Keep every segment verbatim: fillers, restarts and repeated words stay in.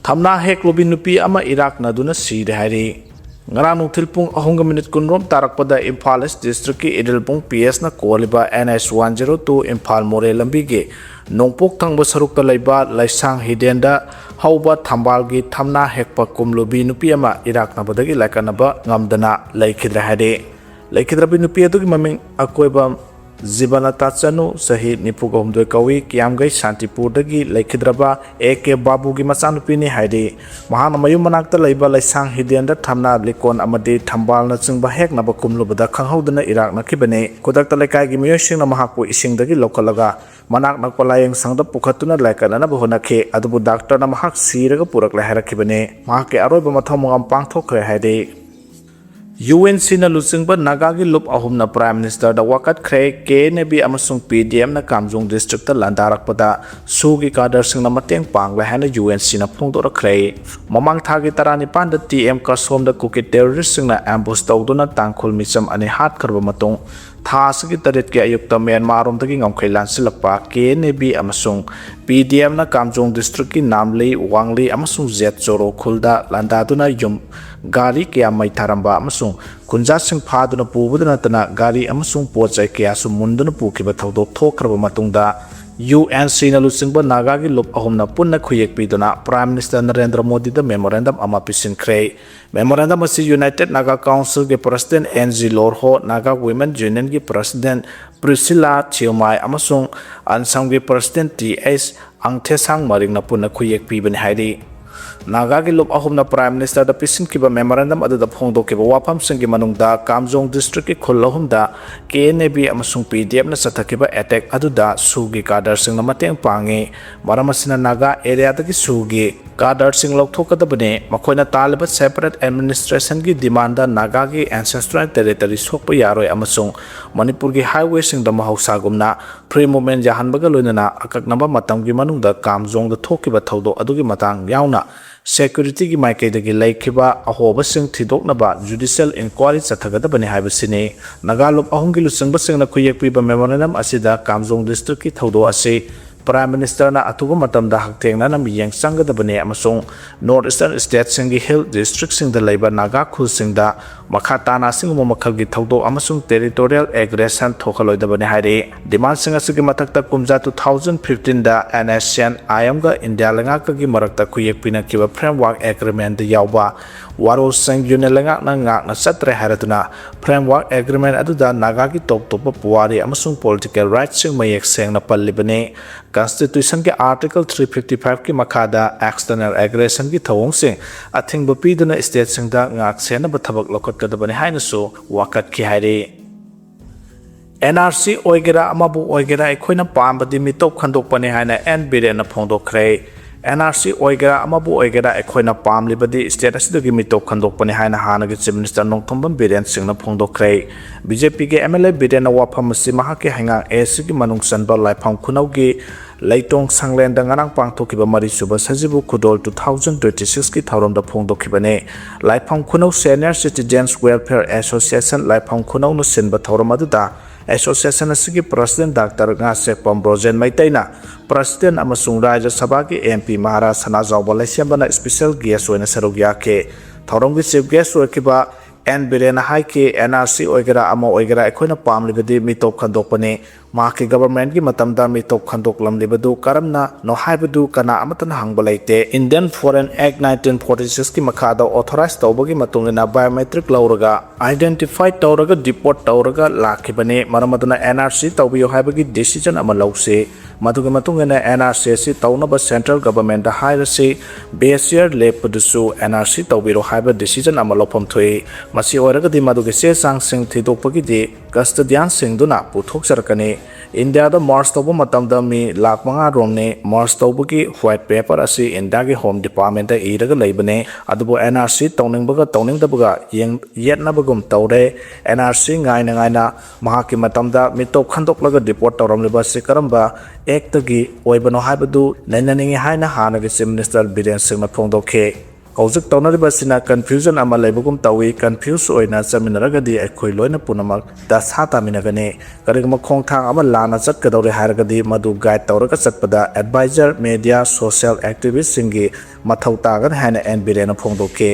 ꯊꯝꯅꯥ ꯍꯦꯛꯂꯨꯕꯤ ꯅꯨꯄꯤ ꯑꯃ ꯏꯔꯥꯛꯅꯗꯨꯅ ꯁꯤꯔꯦ ꯍꯥꯏꯔꯤ꯫ ꯉꯔꯥꯡ ꯅꯨꯡꯊꯤꯜ ꯄꯨꯡ ꯑꯍꯨꯝꯒ ꯃꯤꯅꯤꯠ ꯀꯨꯟꯔꯣꯝ ꯇꯥꯔꯛꯄꯗ ꯏꯝꯐꯥꯜ ꯏꯁ ꯗꯤꯁꯇ꯭ꯔꯤꯛꯀꯤ ꯏꯔꯤꯜꯕꯨꯡ ꯄꯤ ꯑꯦꯁꯅ ꯀꯣꯜꯂꯤꯕ N H one zero two Imphal Moreh ꯂꯝꯕꯤꯒꯤ ꯅꯣꯡꯄꯣꯛ ꯊꯪꯕ ꯁꯔꯨꯛꯇ ꯂꯩꯕ ꯂꯩꯁꯥꯡ ꯍꯤꯗꯦꯟꯗ ꯍꯧꯕ ꯊꯝꯕꯥꯜꯒꯤ ꯊꯝꯅꯥ ꯍꯦꯛꯄ ꯀꯨꯝꯂꯨꯕꯤ ꯅꯨꯄꯤ ꯑꯃ ꯏꯔꯥꯛꯅꯕꯗꯒꯤ ꯂꯥꯏꯀꯠꯅꯕ ꯉꯝꯗꯅ ꯂꯩꯈꯤꯗ꯭ꯔꯦ ꯍꯥꯏꯔꯤ꯫ ꯂꯩꯈꯤꯗ꯭ꯔꯕꯤ ꯅꯨꯄꯤ ꯑꯗꯨꯒꯤ ꯃꯃꯤꯡ ꯑꯀꯣꯏꯕ ꯖꯤꯕꯅꯇꯥ ꯆꯅꯨ, ꯆꯍꯤ ꯅꯤꯐꯨꯒ ꯍꯨꯝꯗꯣꯏ ꯀꯧꯏ, ꯀꯤꯌꯥꯝꯒꯩ ꯁꯥꯟꯇꯤꯄꯨꯔꯗꯒꯤ ꯂꯩꯈꯤꯗ꯭ꯔꯕ ꯑꯦ ꯀꯦ ꯕꯥꯕꯨꯒꯤ ꯃꯆꯥꯅꯨꯄꯤꯅꯤ ꯍꯥꯏꯔꯤ꯫ ꯃꯍꯥꯛꯅ ꯃꯌꯨꯝ ꯃꯅꯥꯛꯇ ꯂꯩꯕ ꯂꯩꯁꯥꯡ ꯍꯤꯗꯦꯟꯗ ꯊꯝꯅꯥ, ꯂꯤꯀꯣꯟ ꯑꯃꯗꯤ ꯊꯝꯕꯥꯜꯅꯆꯤꯡꯕ ꯍꯦꯛꯅꯕ ꯀꯨꯝꯂꯨꯕꯗ ꯈꯪꯍꯧꯗꯅ ꯏꯔꯥꯛꯅꯈꯤꯕꯅꯤ꯫ ꯈꯨꯗꯛꯇ ꯂꯩꯀꯥꯏꯒꯤ ꯃꯤꯑꯣꯏꯁꯤꯡꯅ ꯃꯍꯥꯛꯄꯨ ꯏꯁꯤꯡꯗꯒꯤ ꯂꯧꯈꯠꯂꯒ ꯃꯅꯥꯛ ꯅꯛꯄ ꯂꯥꯏꯌꯦꯡ ꯁꯪꯗ ꯄꯨꯈꯠꯇꯨꯅ ꯂꯥꯏꯀꯠꯅꯅꯕ ꯍꯣꯠꯅꯈꯤ, ꯑꯗꯨꯕꯨ ꯗꯥꯛꯇꯔꯅ ꯃꯍꯥꯛ ꯁꯤꯔꯒ ꯄꯨꯔꯛꯂꯦ ꯍꯥꯏꯔꯛꯈꯤꯕꯅꯤ꯫ ꯃꯍꯥꯛꯀꯤ ꯑꯔꯣꯏꯕ ꯃꯊꯧ ꯃꯉꯝ ꯄꯥꯡꯊꯣꯛꯈ꯭ꯔꯦ ꯍꯥꯏꯔꯤ꯫ ꯌꯨ ꯑꯦꯟ ꯁꯤꯅ ꯂꯨꯆꯤꯡꯕ ꯅꯥꯒꯥꯒꯤ ꯂꯨꯞ ꯑꯍꯨꯝꯅ ꯄ꯭ꯔꯥꯏꯝ ꯃꯤꯅꯤꯁꯇꯔꯗ ꯋꯥꯀꯠꯈ꯭ꯔꯦ꯫ ꯀꯦ ꯑꯦꯟ ꯑꯦ ꯕꯤ ꯑꯃꯁꯨꯡ ꯄꯤ ꯗꯤ ꯑꯦꯝꯅ ꯀꯥꯝꯖꯣꯡ ꯗꯤꯁꯇ꯭ꯔꯤꯛꯇ ꯂꯥꯟꯗꯥꯔꯛꯄꯗ ꯁꯨꯒꯤ ꯀꯥꯗꯔꯁꯤꯡꯅ ꯃꯇꯦꯡ ꯄꯥꯡꯂꯦ ꯍꯥꯏꯅ ꯌꯨ ꯑꯦꯟ ꯁꯤꯅ ꯐꯣꯡꯗꯣꯔꯛꯈ꯭ꯔꯦ꯫ ꯃꯃꯥꯡ ꯊꯥꯒꯤ ꯇꯔꯥꯅꯤꯄꯥꯟꯗ ꯇꯤ ꯑꯦꯝ ꯀꯁꯣꯝꯗ ꯀꯨꯀꯤ ꯇꯦꯔꯣꯔꯤꯁꯁꯤꯡꯅ ꯑꯦꯝꯕꯨꯁ ꯇꯧꯗꯨꯅ ꯇꯥꯡꯈꯨꯜ ꯃꯤꯆꯝ ꯑꯅꯤ ꯍꯥꯠꯈ꯭ꯔꯕ ꯃꯇꯨꯡ, ꯊꯥ ꯑꯁꯤꯒꯤ ꯇꯔꯦꯠꯀꯤ ꯑꯌꯨꯛꯇ ꯃ꯭ꯌꯥꯟꯃꯥꯔꯔꯣꯝꯗꯒꯤ ꯉꯝꯈꯩ ꯂꯥꯟꯁꯤꯜꯂꯛꯄ ꯀꯦ ꯑꯦꯟ ꯑꯦ ꯕꯤ ꯑꯃꯁꯨꯡ ꯄꯤ ꯗꯤ ꯑꯦꯝꯅ ꯀꯥꯝꯖꯣꯡ ꯗꯤꯁꯇ꯭ꯔꯤꯛꯀꯤ ꯅꯥꯝꯂꯤ, ꯋꯥꯡꯂꯤ ꯑꯃꯁꯨꯡ ꯖꯦꯠ ꯆꯣꯔꯣ ꯈꯨꯜꯗ ꯂꯥꯟꯗꯥꯗꯨꯅ ꯌꯨꯝ, ꯒꯥꯔꯤ ꯀꯌꯥ ꯃꯩ ꯊꯥꯔꯝꯕ ꯑꯃꯁꯨꯡ ꯈꯨꯟꯖꯥꯁꯤꯡ ꯐꯥꯗꯨꯅ ꯄꯨꯕꯗ ꯅꯠꯇꯅ ꯒꯥꯔꯤ ꯑꯃꯁꯨꯡ ꯄꯣꯠ ꯆꯩ ꯀꯌꯥꯁꯨ ꯃꯨꯟꯗꯨꯅ ꯄꯨꯈꯤꯕ ꯊꯧꯗꯣꯛ ꯊꯣꯛꯈ꯭ꯔꯕ ꯃꯇꯨꯡꯗ, ꯌꯨ ꯑꯦꯟ ꯁꯤꯅ ꯂꯨꯆꯤꯡꯕ ꯅꯥꯒꯥꯒꯤ ꯂꯨꯞ ꯑꯍꯨꯝꯅ ꯄꯨꯟꯅ ꯈꯨꯌꯦꯛ ꯄꯤꯗꯨꯅ ꯄ꯭ꯔꯥꯏꯝ ꯃꯤꯅꯤꯁꯇꯔ ꯅꯔꯦꯟꯗ꯭ꯔ ꯃꯣꯗꯤꯗ ꯃꯦꯃꯣꯔꯦꯟꯗꯝ ꯑꯃ ꯄꯤꯁꯤꯟꯈ꯭ꯔꯦ꯫ ꯃꯦꯃꯣꯔꯦꯟꯗꯝ ꯑꯁꯤ ꯌꯨꯅꯥꯏꯇꯦꯗ ꯅꯥꯒꯥ ꯀꯥꯎꯟꯁꯤꯜꯒꯤ president N G Lorho, Naga women ꯌꯨꯅꯤꯌꯟꯒꯤ ꯄ꯭ꯔꯁꯤꯗꯦꯟꯠ ꯄ꯭ꯔꯤꯁꯤꯂꯥ ꯊꯤꯌꯣꯃꯥꯏ ꯑꯃꯁꯨꯡ ꯑꯟꯁꯝꯒꯤ ꯄ꯭ꯔꯁꯤꯗꯦꯟꯠ ꯇꯤ ꯑꯩꯆ ꯑꯪꯊꯦꯁꯥꯡ ꯃꯔꯤꯡꯅ ꯄꯨꯟꯅ ꯈꯨꯌꯦꯛ ꯄꯤꯕꯅꯤ ꯍꯥꯏꯔꯤ꯫ ꯅꯥꯒꯥꯒꯤ ꯂꯨꯞ ꯑꯍꯨꯝꯅ ꯄ꯭ꯔꯥꯏꯝ ꯃꯤꯅꯤꯁꯇꯔꯗ ꯄꯤꯁꯤꯟꯈꯤꯕ ꯃꯦꯃꯣꯔꯦꯟꯗꯝ ꯑꯗꯨꯗ ꯐꯣꯡꯗꯣꯛꯈꯤꯕ ꯋꯥꯐꯝꯁꯤꯡꯒꯤ ꯃꯅꯨꯡꯗ ꯀꯥꯝꯖꯣꯡ ꯗꯤꯁꯇ꯭ꯔꯤꯛꯀꯤ ꯈꯨꯜ ꯑꯍꯨꯝꯗ ꯀꯦ ꯑꯦꯟ ꯑꯦ ꯕꯤ ꯑꯃꯁꯨꯡ ꯄꯤ ꯗꯤ ꯑꯦꯐꯅ ꯆꯠꯊꯈꯤꯕ ꯑꯦꯇꯦꯛ ꯑꯗꯨꯗ ꯁꯨꯒꯤ ꯀꯥꯗꯔꯁꯤꯡꯅ ꯃꯇꯦꯡ ꯄꯥꯡꯉꯤ꯫ ꯃꯔꯝ ꯑꯁꯤꯅ ꯅꯥꯒꯥ ꯑꯦꯔꯤꯌꯥꯗꯒꯤ ꯁꯨꯒꯤ ꯀꯥꯗꯔꯁꯤꯡ ꯂꯧꯊꯣꯛꯀꯗꯕꯅꯤ꯫ ꯃꯈꯣꯏꯅ ꯇꯥꯜꯂꯤꯕ ꯁꯦꯄꯔꯦꯠ ꯑꯦꯗꯃꯤꯅꯤꯁꯇ꯭ꯔꯦꯁꯟꯒꯤ ꯗꯤꯃꯥꯟꯗ ꯅꯥꯒꯥꯒꯤ ꯑꯦꯟꯁꯦꯁꯇ꯭ꯔꯦꯜ ꯇꯦꯔꯤꯇꯣꯔꯤ ꯁꯣꯛꯄ ꯌꯥꯔꯣꯏ ꯑꯃꯁꯨꯡ ꯃꯅꯤꯄꯨꯔꯒꯤ ꯍꯥꯏꯋꯦꯁꯤꯡꯗ ꯃꯍꯧꯁꯥꯒꯨꯝꯅ ꯐ꯭ꯔꯤ ꯃꯨꯚꯃꯦꯟ ꯌꯥꯍꯟꯕꯒ ꯂꯣꯏꯅꯅ ꯑꯀꯛꯅꯕ ꯃꯇꯝꯒꯤ ꯃꯅꯨꯡꯗ ꯀꯥꯝꯖꯣꯡꯗ ꯊꯣꯛꯈꯤꯕ ꯊꯧꯗꯣꯛ ꯑꯗꯨꯒꯤ ꯃꯇꯥꯡ ꯌꯥꯎꯅ ꯁꯦꯀ꯭ꯌꯨꯔꯤꯇꯤꯒꯤ ꯃꯥꯏꯀꯩꯗꯒꯤ ꯂꯩꯈꯤꯕ ꯑꯍꯣꯕꯁꯤꯡ ꯊꯤꯗꯣꯛꯅꯕ ꯖꯨꯗꯤꯁꯤꯌꯦꯜ ꯏꯟꯀ꯭ꯋꯥꯔꯤ ꯆꯠꯊꯒꯗꯕꯅꯤ ꯍꯥꯏꯕꯁꯤꯅꯤ꯫ ꯅꯥꯒꯥ ꯂꯨꯞ ꯑꯍꯨꯝꯒꯤ ꯂꯨꯆꯤꯡꯕꯁꯤꯡꯅ ꯈꯨꯌꯦꯛ ꯄꯤꯕ ꯃꯦꯃꯣꯔꯦꯟꯗꯝ ꯑꯁꯤꯗ ꯀꯥꯝꯖꯣꯡ ꯗꯤꯁꯇ꯭ꯔꯤꯛꯀꯤ ꯊꯧꯗꯣꯛ ꯑꯁꯤ Prime Ministerꯅ ꯑꯊꯨꯕ ꯃꯇꯝꯗ ꯍꯛꯊꯦꯡꯅꯅ ꯃꯤꯠꯌꯦꯡ ꯆꯪꯒꯗꯕꯅꯤ ꯑꯃꯁꯨꯡ North Eastern stateꯁꯤꯡꯒꯤ hill districtꯁꯤꯡꯗ ꯂꯩꯕ ꯅꯥꯒꯥ ꯈꯨꯜꯁꯤꯡꯗ ꯃꯈꯥ ꯇꯥꯅ ꯑꯁꯤꯒꯨꯝꯕ ꯃꯈꯜꯒꯤ ꯊꯧꯗꯣꯛ ꯑꯃꯁꯨꯡ territorial aggression ꯊꯣꯛꯍꯜꯂꯣꯏꯗꯕꯅꯤ ꯍꯥꯏꯔꯤ꯫ Demandꯁꯤꯡ ꯑꯁꯤꯒꯤ ꯃꯊꯛꯇ ꯀꯨꯝꯖꯥ two thousand fifteenꯗ NSCN-IMꯒ ꯏꯟꯗꯤꯌꯥ ꯂꯩꯉꯥꯛꯀꯒꯤ ꯃꯔꯛꯇ ꯈꯨꯌꯦꯛ ꯄꯤꯅꯈꯤꯕ framework agreementꯗ ꯌꯥꯎꯕ ꯋꯥꯔꯣꯜꯁꯤꯡ Union ꯂꯩꯉꯥꯛꯅ ꯉꯥꯛꯅ ꯆꯠꯇ꯭ꯔꯦ ꯍꯥꯏꯔꯗꯨꯅ framework agreement ꯑꯗꯨꯗ ꯅꯥꯒꯥꯒꯤ ꯇꯣꯞ ꯇꯣꯞꯄ ꯄꯨꯋꯥꯔꯤ ꯑꯃꯁꯨꯡ political rightꯁꯤꯡ ꯃꯌꯦꯛ ꯁꯦꯡꯅ ꯄꯜꯂꯤꯕꯅꯤ꯫ Constitutionꯒꯤ Article three fifty fiveꯀꯤ ꯃꯈꯥꯗ external aggressionꯒꯤ ꯊꯧꯑꯣꯡꯁꯤꯡ ꯑꯊꯤꯡꯕ ꯄꯤꯗꯨꯅ stateꯁꯤꯡꯗ ꯉꯥꯛ ꯁꯦꯟꯅꯕ ꯊꯕꯛ ꯂꯧꯈꯠꯀꯗꯕꯅꯤ ꯍꯥꯏꯅꯁꯨ ꯋꯥꯀꯠꯈꯤ ꯍꯥꯏꯔꯤ꯫ NRC ꯑꯣꯏꯒꯦꯔꯥ ꯑꯃꯕꯨ ꯑꯣꯏꯒꯦꯔꯥ ꯑꯩꯈꯣꯏꯅ ꯄꯥꯝꯕꯗꯤ ꯃꯤꯇꯣꯞ ꯈꯟꯗꯣꯛꯄꯅꯤ ꯍꯥꯏꯅ N ꯕꯤꯔꯦꯟꯅ ꯐꯣꯡꯗꯣꯛꯈ꯭ꯔꯦ꯫ NRC ꯑꯣꯏꯒꯦꯔꯥ ꯑꯃꯕꯨ ꯑꯣꯏꯒꯦꯔꯥ ꯑꯩꯈꯣꯏꯅ ꯄꯥꯝꯂꯤꯕꯗꯤ state ꯑꯁꯤꯗꯒꯤ ꯃꯤꯇꯣꯞ ꯈꯟꯗꯣꯛꯄꯅꯤ ꯍꯥꯏꯅ ꯍꯥꯟꯅꯒꯤ Chief Minister ꯅꯣꯡꯊꯣꯝꯕꯝ ꯕꯤꯔꯦꯟ ꯁꯤꯡꯅ ꯐꯣꯡꯗꯣꯛꯈ꯭ꯔꯦ꯫ BJPꯒꯤ MLA ꯕꯤꯔꯦꯟꯅ ꯋꯥꯐꯝ ꯑꯁꯤ ꯃꯍꯥꯛꯀꯤ ꯍꯩꯉꯥꯡ ꯑꯦ ꯑꯁꯤꯒꯤ ꯃꯅꯨꯡ ꯆꯟꯕ ꯂꯥꯏꯐꯝ ꯈꯨꯅꯧꯒꯤ ꯂꯩꯇꯣꯡ ꯁꯪꯂꯦꯟꯗ ꯉꯔꯥꯡ ꯄꯥꯡꯊꯣꯛꯈꯤꯕ ꯃꯔꯤꯁꯨꯕ ꯁꯖꯤꯕꯨ ꯈꯨꯗꯣꯜ two thousand twenty sixꯀꯤ ꯊꯧꯔꯝꯗ ꯐꯣꯡꯗꯣꯛꯈꯤꯕꯅꯤ꯫ ꯂꯥꯏꯐꯝ ꯈꯨꯅꯧ Senior Citizens Welfare Association ꯂꯥꯏꯐꯝ ꯈꯨꯅꯧꯅ ꯁꯤꯟꯕ ꯊꯧꯔꯝ ꯑꯗꯨꯗ association ꯑꯁꯤꯒꯤ President Doctor ꯉꯥꯁꯦꯛꯄꯝ ꯕ꯭ꯔꯣꯖꯦꯟ ꯃꯩꯇꯩꯅ President ꯑꯃꯁꯨꯡ ꯔꯥꯖ꯭ꯌ ꯁꯚꯥꯒꯤ MP ꯃꯍꯥꯔꯥꯖ ꯁꯅꯥꯖꯥꯎꯕ ꯂꯩꯁꯦꯝꯕꯅ special guest ꯑꯣꯏꯅ ꯁꯔꯨꯛ ꯌꯥꯈꯤ꯫ ꯊꯧꯔꯝꯒꯤ chief guest ꯑꯣꯏꯈꯤꯕ N ꯕꯤꯔꯦꯟꯅ ꯍꯥꯏꯈꯤ, NRC ꯑꯣꯏꯒꯦꯔꯥ ꯑꯃ ꯑꯣꯏꯒꯦꯔꯥ ꯑꯩꯈꯣꯏꯅ ꯄꯥꯝꯂꯤꯕꯗꯤ ꯃꯤꯇꯣꯞ ꯈꯟꯗꯣꯛꯄꯅꯤ꯫ ꯃꯍꯥꯛꯀꯤ governmentꯀꯤ ꯃꯇꯝꯗ ꯃꯤꯇꯣꯞ ꯈꯟꯗꯣꯛꯂꯝꯂꯤꯕꯗꯨ ꯀꯔꯝꯅꯅꯣ ꯍꯥꯏꯕꯗꯨ ꯀꯅꯥ ꯑꯃꯠꯇꯅ ꯍꯪꯕ ꯂꯩꯇꯦ꯫ Indian Foreign Act nineteen forty sixꯀꯤ ꯃꯈꯥꯗ authorize ꯇꯧꯕꯒꯤ ꯃꯇꯨꯡ ꯏꯟꯅ biometric ꯂꯧꯔꯒ identify ꯇꯧꯔꯒ deport ꯇꯧꯔꯒ ꯂꯥꯛꯈꯤꯕꯅꯤ꯫ ꯃꯔꯝ ꯑꯗꯨꯅ NRC ꯇꯧꯕꯤꯌꯨ ꯍꯥꯏꯕꯒꯤ decision ꯑꯃ ꯂꯧꯁꯤ꯫ ꯃꯗꯨꯒꯤ ꯃꯇꯨꯡ ꯏꯟꯅ NRC ꯑꯁꯤ ꯇꯧꯅꯕ central governmentꯗ ꯍꯥꯏꯔꯁꯤ꯫ Base year ꯂꯦꯞꯄꯗꯨꯁꯨ NRC ꯇꯧꯕꯤꯔꯣ ꯍꯥꯏꯕ decision ꯑꯃ ꯂꯧꯐꯝ ꯊꯣꯛꯏ꯫ ꯃꯁꯤ ꯑꯣꯏꯔꯒꯗꯤ ꯃꯗꯨꯒꯤ ꯆꯦ ꯆꯥꯡꯁꯤꯡ ꯊꯤꯗꯣꯛꯄꯒꯤꯗꯤ custodianꯁꯤꯡꯗꯨꯅ ꯄꯨꯊꯣꯛꯆꯔꯛꯀꯅꯤ꯫ ꯏꯟꯗꯤꯌꯥꯗ merge ꯇꯧꯕ ꯃꯇꯝꯗ ꯃꯤ ꯂꯥꯈ ꯃꯉꯥ ꯔꯣꯝꯅꯤ꯫ Merge ꯇꯧꯕꯒꯤ white paper ꯑꯁꯤ ꯏꯟꯗꯤꯌꯥꯒꯤ Home Departmentꯇ ꯏꯔꯒ ꯂꯩꯕꯅꯤ꯫ ꯑꯗꯨꯕꯨ NRC ꯇꯧꯅꯤꯡꯕꯒ ꯇꯧꯅꯤꯡꯗꯕꯒ ꯌꯦꯡ-, ꯌꯦꯠꯅꯕꯒꯨꯝ ꯇꯧꯔꯦ꯫ NRC ꯉꯥꯏꯅ ꯉꯥꯏꯅ ꯃꯍꯥꯛꯀꯤ ꯃꯇꯝꯗ ꯃꯤꯇꯣꯞ ꯈꯟꯗꯣꯛꯂꯒ deport ꯇꯧꯔꯝꯂꯤꯕ ꯑꯁꯤ ꯀꯔꯝꯕ actꯇꯒꯤ ꯑꯣꯏꯕꯅꯣ ꯍꯥꯏꯕꯗꯨ ꯅꯩꯅꯅꯤꯡꯏ ꯍꯥꯏꯅ ꯍꯥꯟꯅꯒꯤ Chief Minister ꯕꯤꯔꯦꯟ ꯁꯤꯡꯅ ꯐꯣꯡꯗꯣꯛꯈꯤ꯫ ꯍꯧꯖꯤꯛ ꯇꯧꯅꯔꯤꯕꯁꯤꯅ confusion ꯑꯃ ꯂꯩꯕꯒꯨꯝ ꯇꯧꯏ꯫ Confuse ꯑꯣꯏꯅ ꯆꯠꯃꯤꯟꯅꯔꯒꯗꯤ ꯑꯩꯈꯣꯏ ꯂꯣꯏꯅ ꯄꯨꯝꯅꯃꯛ ꯗꯁꯥ ꯇꯥꯃꯤꯟꯅꯒꯅꯤ꯫ ꯀꯔꯤꯒꯨꯝꯕ ꯈꯣꯡꯊꯥꯡ ꯑꯃ ꯂꯥꯟꯅ ꯆꯠꯀꯗꯧꯔꯦ ꯍꯥꯏꯔꯒꯗꯤ ꯃꯗꯨ guide ꯇꯧꯔꯒ ꯆꯠꯄꯗ advisor, media, social activistꯁꯤꯡꯒꯤ ꯃꯊꯧ ꯇꯥꯒꯅꯤ ꯍꯥꯏꯅ ꯑꯦꯟ ꯕꯤꯔꯦꯟꯅ ꯐꯣꯡꯗꯣꯛꯈꯤ꯫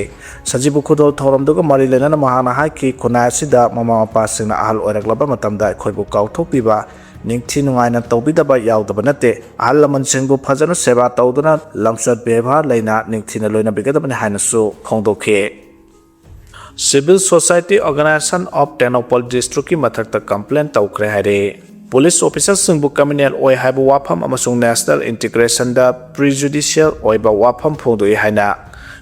ꯁꯖꯤꯕꯨ ꯈꯨꯗꯣꯜ ꯊꯧꯔꯝꯗꯨꯒ ꯃꯔꯤ ꯂꯩꯅꯅ ꯃꯍꯥꯛꯅ ꯍꯥꯏꯈꯤ, ꯈꯨꯟꯅꯥꯏ ꯑꯁꯤꯗ ꯃꯃꯥ ꯃꯄꯥꯁꯤꯡꯅ ꯑꯍꯜ ꯑꯣꯏꯔꯛꯂꯕ ꯃꯇꯝꯗ ꯑꯩꯈꯣꯏꯕꯨ ꯀꯥꯎꯊꯣꯛꯄꯤꯕ, ꯅꯤꯡꯊꯤ ꯅꯨꯡꯉꯥꯏꯅ ꯇꯧꯕꯤꯗꯕ ꯌꯥꯎꯗꯕ ꯅꯠꯇꯦ꯫ ꯑꯍꯜ ꯂꯃꯟꯁꯤꯡꯕꯨ ꯐꯖꯅ ꯁꯦꯕꯥ ꯇꯧꯗꯨꯅ ꯂꯝꯆꯠ ꯕꯦꯕꯥꯔ ꯂꯩꯅ ꯅꯤꯡꯊꯤꯅ ꯂꯣꯏꯅꯕꯤꯒꯗꯕꯅꯤ ꯍꯥꯏꯅꯁꯨ ꯐꯣꯡꯗꯣꯛꯈꯤ꯫ Civil Society Organization of Tengnoupal Districtꯀꯤ ꯃꯊꯛꯇ complain ꯇꯧꯈ꯭ꯔꯦ ꯍꯥꯏꯔꯦ꯫ Police officerꯁꯤꯡꯕꯨ criminal ꯑꯣꯏ ꯍꯥꯏꯕ ꯋꯥꯐꯝ ꯑꯃꯁꯨꯡ national integrationꯗ prejudicial ꯑꯣꯏꯕ ꯋꯥꯐꯝ ꯐꯣꯡꯗꯣꯛꯏ ꯍꯥꯏꯅ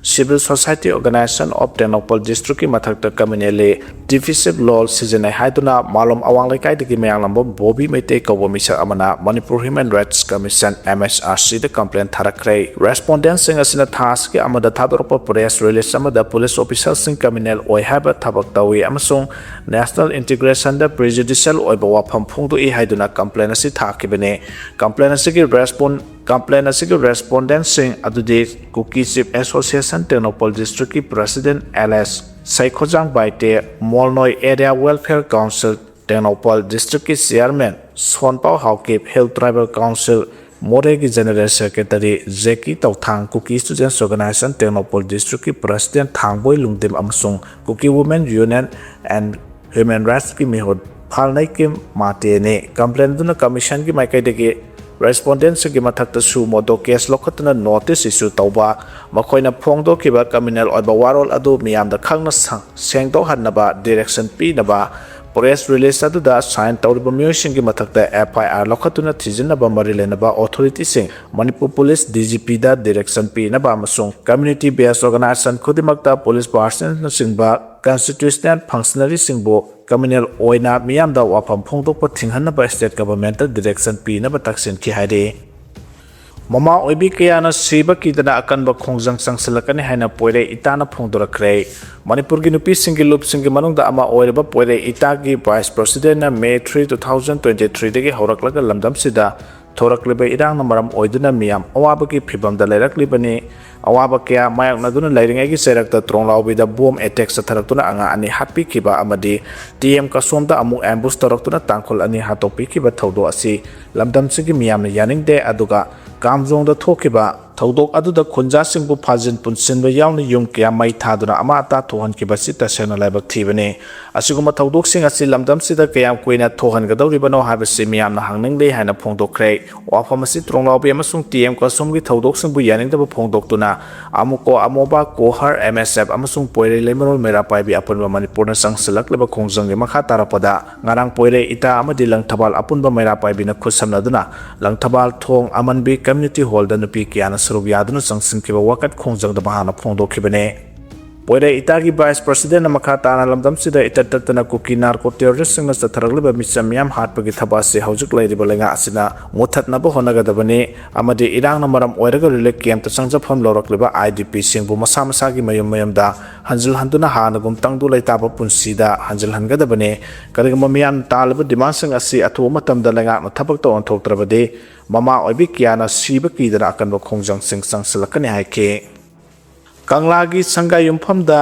Civil Society Organization of Tengnoupal Districtꯀꯤ ꯃꯊꯛꯇ criminally defensive law ꯁꯤꯖꯤꯟꯅꯩ ꯍꯥꯏꯗꯨꯅ ꯃꯥꯂꯣꯝ ꯑꯋꯥꯡ ꯂꯩꯀꯥꯏꯗꯒꯤ ꯃꯌꯥꯡꯂꯝꯕꯝ ꯕꯣꯕꯤ ꯃꯩꯇꯩ ꯀꯧꯕ ꯃꯤꯁꯛ ꯑꯃꯅ Manipur Human Rights Commission, M H R Cꯗ complain ꯊꯥꯔꯛꯈ꯭ꯔꯦ꯫ Respondentꯁꯤꯡ ꯑꯁꯤꯅ ꯊꯥ ꯑꯁꯤꯒꯤ ꯑꯃꯗ ꯊꯥꯗꯣꯔꯛꯄ press release ꯑꯃꯗ police officerꯁꯤꯡ criminal ꯑꯣꯏ ꯍꯥꯏꯕ ꯊꯕꯛ ꯇꯧꯏ ꯑꯃꯁꯨꯡ national integrationꯗ prejudicial ꯑꯣꯏꯕ ꯋꯥꯐꯝ ꯐꯣꯡꯗꯣꯛꯏ ꯍꯥꯏꯗꯨꯅ complain ꯑꯁꯤ ꯊꯥꯈꯤꯕꯅꯤ꯫ Complain ꯑꯁꯤꯒꯤ respond complain ꯑꯁꯤꯒꯤ respondentꯁꯤꯡ ꯑꯗꯨꯗꯤ Kuki Chief Association Tengnoupal Districtꯀꯤ President L S ꯁꯩꯈꯣꯖꯥꯡ Baite, ꯃꯣꯜꯅꯣꯏ Area Welfare Council Tengnoupal Districtꯀꯤ Chairman ꯁꯣꯟꯄꯥꯎ Haokip, Hill Tribal Council ꯃꯣꯔꯦꯒꯤ General Secretary ꯖꯦꯀꯤ ꯇꯧꯊꯥꯡ, Kuki Students Organization Tengnoupal Districtꯀꯤ President ꯊꯥꯡꯕꯣꯏ ꯂꯨꯡꯗꯤꯝ ꯑꯃꯁꯨꯡ Kuki Women Union and Human Rightsꯀꯤ ꯃꯤꯍꯨꯠ ꯐꯥꯜꯅꯩꯀꯤꯝ ꯃꯥꯇꯦꯅꯤ꯫ Complain ꯑꯗꯨꯅ commissionꯒꯤ ꯃꯥꯏꯀꯩꯗꯒꯤ respondentꯁꯤꯡꯒꯤ ꯃꯊꯛꯇ suo motu case ꯂꯧꯈꯠꯇꯨꯅ notice issue ꯇꯧꯕ, ꯃꯈꯣꯏꯅ ꯐꯣꯡꯗꯣꯛꯈꯤꯕ criminal ꯑꯣꯏꯕ ꯋꯥꯔꯣꯜ ꯑꯗꯨ ꯃꯤꯌꯥꯝꯗ ꯈꯪꯅ ꯁ-, ꯁꯦꯡꯗꯣꯛꯍꯟꯅꯕ direction ꯄꯤꯅꯕ, press release ꯑꯗꯨꯗ sign ꯇꯧꯔꯤꯕ ꯃꯤꯑꯣꯏꯁꯤꯡꯒꯤ ꯃꯊꯛꯇ F I R ꯂꯧꯈꯠꯇꯨꯅ ꯊꯤꯖꯤꯟꯅꯕ ꯃꯔꯤ ꯂꯩꯅꯕ authorityꯁꯤꯡ, Manipur police D G Pꯗ direction ꯄꯤꯅꯕ ꯑꯃꯁꯨꯡ community based organization ꯈꯨꯗꯤꯡꯃꯛꯇ police personnelꯅꯆꯤꯡꯕ constitutional functionaryꯁꯤꯡꯕꯨ criminal ꯑꯣꯏꯅ ꯃꯤꯌꯥꯝꯗ ꯋꯥꯐꯝ ꯐꯣꯡꯗꯣꯛꯄ ꯊꯤꯡꯍꯟꯅꯕ state governmentꯇ direction ꯄꯤꯅꯕ ꯇꯛꯁꯤꯟꯈꯤ ꯍꯥꯏꯔꯤ꯫ ꯃꯃꯥ ꯑꯣꯏꯕꯤ ꯀꯌꯥꯅ ꯁꯤꯕ ꯀꯤꯗꯅ ꯑꯀꯟꯕ ꯈꯣꯡꯖꯪ ꯆꯪꯁꯤꯜꯂꯛꯀꯅꯤ ꯍꯥꯏꯅ ꯄꯣꯏꯔꯩ ꯏꯇꯥꯅ ꯐꯣꯡꯗꯣꯔꯛꯈ꯭ꯔꯦ꯫ ꯃꯅꯤꯄꯨꯔꯒꯤ ꯅꯨꯄꯤꯁꯤꯡꯒꯤ ꯂꯨꯞꯁꯤꯡꯒꯤ ꯃꯅꯨꯡꯗ ꯑꯃ ꯑꯣꯏꯔꯤꯕ ꯄꯣꯏꯔꯩ ꯏꯇꯥꯒꯤ vice presidentꯅ May three, two thousand twenty threeꯗꯒꯤ ꯍꯧꯔꯛꯂꯒ ꯂꯝꯗꯝꯁꯤꯗ ꯊꯣꯔꯛꯂꯤꯕ ꯏꯔꯥꯡꯅ ꯃꯔꯝ ꯑꯣꯏꯗꯨꯅ ꯃꯤꯌꯥꯝ ꯑꯋꯥꯕꯒꯤ ꯐꯤꯚꯝꯗ ꯂꯩꯔꯛꯂꯤꯕꯅꯤ꯫ ꯑꯋꯥꯕ ꯀꯌꯥ ꯃꯥꯌꯣꯛꯅꯗꯨꯅ ꯂꯩꯔꯤꯉꯩꯒꯤ ꯆꯩꯔꯛꯇ ꯇ꯭ꯔꯣꯡꯂꯥꯎꯕꯤꯗ ꯕꯣꯝ ꯑꯦꯇꯦꯛ ꯆꯠꯊꯔꯛꯇꯨꯅ ꯑꯉꯥꯡ ꯑꯅꯤ ꯍꯥꯠꯄꯤꯈꯤꯕ ꯑꯃꯗꯤ ꯇꯤ ꯑꯦꯝ ꯀꯁꯣꯝꯗ ꯑꯃꯨꯛ ꯑꯦꯝꯕꯨꯁ ꯇꯧꯔꯛꯇꯨꯅ ꯇꯥꯡꯈꯨꯜ ꯑꯅꯤ ꯍꯥꯠꯇꯣꯛꯄꯤꯈꯤꯕ ꯊꯧꯗꯣꯛ ꯑꯁꯤ ꯂꯝꯗꯝꯁꯤꯒꯤ ꯃꯤꯌꯥꯝꯅ ꯌꯥꯅꯤꯡꯗꯦ꯫ ꯑꯗꯨꯒ ꯀꯥꯝꯖꯣꯡꯗ ꯊꯣꯛꯈꯤꯕ ꯊꯧꯗꯣꯛ ꯑꯗꯨꯗ ꯈꯨꯟꯖꯥꯁꯤꯡꯕꯨ ꯐꯥꯖꯤꯟ ꯄꯨꯟꯁꯤꯟꯕ ꯌꯥꯎꯅ ꯌꯨꯝ ꯀꯌꯥ ꯃꯩ ꯊꯥꯗꯨꯅ ꯑꯃꯥ ꯑꯇꯥ ꯊꯣꯛꯍꯟꯈꯤꯕ ꯑꯁꯤ ꯇꯁꯦꯡꯅ ꯂꯥꯏꯕꯛ ꯊꯤꯕꯅꯤ꯫ ꯑꯁꯤꯒꯨꯝꯕ ꯊꯧꯗꯣꯛꯁꯤꯡ ꯑꯁꯤ ꯂꯝꯗꯝꯁꯤꯗ ꯀꯌꯥꯝ ꯀꯨꯏꯅ ꯊꯣꯛꯍꯟꯒꯗꯧꯔꯤꯕꯅꯣ ꯍꯥꯏꯕꯁꯤ ꯃꯤꯌꯥꯝꯅ ꯍꯪꯅꯤꯡꯂꯤ ꯍꯥꯏꯅ ꯐꯣꯡꯗꯣꯛꯈ꯭ꯔꯦ꯫ ꯋꯥꯐꯝ ꯑꯁꯤ ꯇ꯭ꯔꯣꯡꯂꯥꯎꯕꯤ ꯑꯃꯁꯨꯡ ꯇꯤ ꯑꯦꯝ ꯀꯁꯣꯝꯒꯤ ꯊꯧꯗꯣꯛꯁꯤꯡꯕꯨ ꯌꯥꯅꯤꯡꯗꯕ ꯐꯣꯡꯗꯣꯛꯇꯨꯅ ꯑꯃꯨꯀꯣ ꯑꯃꯣꯕꯥ, ꯀꯣꯍꯔ, ꯑꯦꯝ ꯑꯦꯁ ꯑꯦꯐ ꯑꯃꯁꯨꯡ ꯄꯣꯏꯔꯩ ꯂꯩꯃꯔꯣꯜ ꯃꯩꯔꯥ ꯄꯥꯏꯕꯤ ꯑꯄꯨꯟꯕ ꯃꯅꯤꯄꯨꯔꯅ ꯆꯪꯁꯤꯜꯂꯛꯂꯤꯕ ꯈꯣꯡꯖꯪꯒꯤ ꯃꯈꯥ ꯇꯥꯔꯛꯄꯗ ꯉꯔꯥꯡ ꯄꯣꯏꯔꯩ, ꯏꯇꯥ ꯑꯃꯗꯤ ꯂꯪꯊꯕꯥꯜ ꯑꯄꯨꯟꯕ ꯃꯩꯔꯥ ꯄꯥꯏꯕꯤꯅ ꯈꯨꯠꯁꯝꯅꯗꯨꯅ ꯂꯪꯊꯕꯥꯜ ꯊꯣꯡ ꯑꯃꯟꯕꯤ ꯀꯝꯌꯨꯅꯤꯇꯤ ꯍꯣꯜꯗ ꯅꯨꯄꯤ ꯀꯌꯥꯅ ꯁꯔꯨꯛ ꯌꯥꯗꯨꯅ ꯆꯪꯁꯤꯟꯈꯤꯕ ꯋꯥꯀꯠ ꯈꯣꯡꯖꯪꯗ ꯃꯍꯥꯛꯅ ꯐꯣꯡꯗꯣꯛꯈꯤꯕꯅꯤ꯫ ꯄꯣꯏꯔꯩ ꯏꯇꯥꯒꯤ ꯚꯥꯏꯁ ꯄ꯭ꯔꯁꯤꯗꯦꯟꯅ ꯃꯈꯥ ꯇꯥꯅ ꯂꯝꯗꯝꯁꯤꯗ ꯏꯇꯠ ꯇꯠꯇꯅ ꯀꯨꯀꯤ ꯅꯥꯔꯀꯣ ꯇꯦꯔꯣꯔꯤꯁꯁꯤꯡꯅ ꯆꯠꯊꯔꯛꯂꯤꯕ ꯃꯤꯆꯝ ꯃꯤꯌꯥꯝ ꯍꯥꯠꯄꯒꯤ ꯊꯕꯛ ꯑꯁꯤ ꯍꯧꯖꯤꯛ ꯂꯩꯔꯤꯕ ꯂꯩꯉꯥꯛ ꯑꯁꯤꯅ ꯃꯨꯠꯊꯠꯅꯕ ꯍꯣꯠꯅꯒꯗꯕꯅꯤ ꯑꯃꯗꯤ ꯏꯔꯥꯡꯅ ꯃꯔꯝ ꯑꯣꯏꯔꯒ ꯔꯤꯂꯤꯐ ꯀꯦꯝꯞꯇ ꯆꯪꯖꯐꯝ ꯂꯧꯔꯛꯂꯤꯕ ꯑꯥꯏ ꯗꯤ ꯄꯤꯁꯤꯡꯕꯨ ꯃꯁꯥ ꯃꯁꯥꯒꯤ ꯃꯌꯨꯝ ꯃꯌꯨꯝꯗ ꯍꯟꯖꯤꯜꯍꯟꯗꯨꯅ ꯍꯥꯟꯅꯒꯨꯝ ꯇꯪꯗꯨ ꯂꯩꯇꯥꯕ ꯄꯨꯟꯁꯤꯗ ꯍꯟꯖꯤꯜꯍꯟꯒꯗꯕꯅꯤ꯫ ꯀꯔꯤꯒꯨꯝꯕ ꯃꯤꯌꯥꯝꯅ ꯇꯥꯜꯂꯤꯕ ꯗꯤꯃꯥꯟꯁꯤꯡ ꯑꯁꯤ ꯑꯊꯨꯕ ꯃꯇꯝꯗ ꯂꯩꯉꯥꯛꯅ ꯊꯕꯛꯇ ꯑꯣꯟꯊꯣꯛꯇ꯭ꯔꯕꯗꯤ ꯃꯃꯥ ꯑꯣꯏꯕꯤ ꯀꯌꯥꯅ ꯁꯤꯕ ꯀꯤꯗꯅ ꯑꯀꯟꯕ ꯈꯣꯡꯖꯪꯁꯤꯡ ꯆꯪꯁꯤꯜꯂꯛꯀꯅꯤ ꯍꯥꯏꯈꯤ꯫ ꯀꯪꯂꯥꯒꯤ ꯁꯪꯒꯥꯏ ꯌꯨꯝꯐꯝꯗ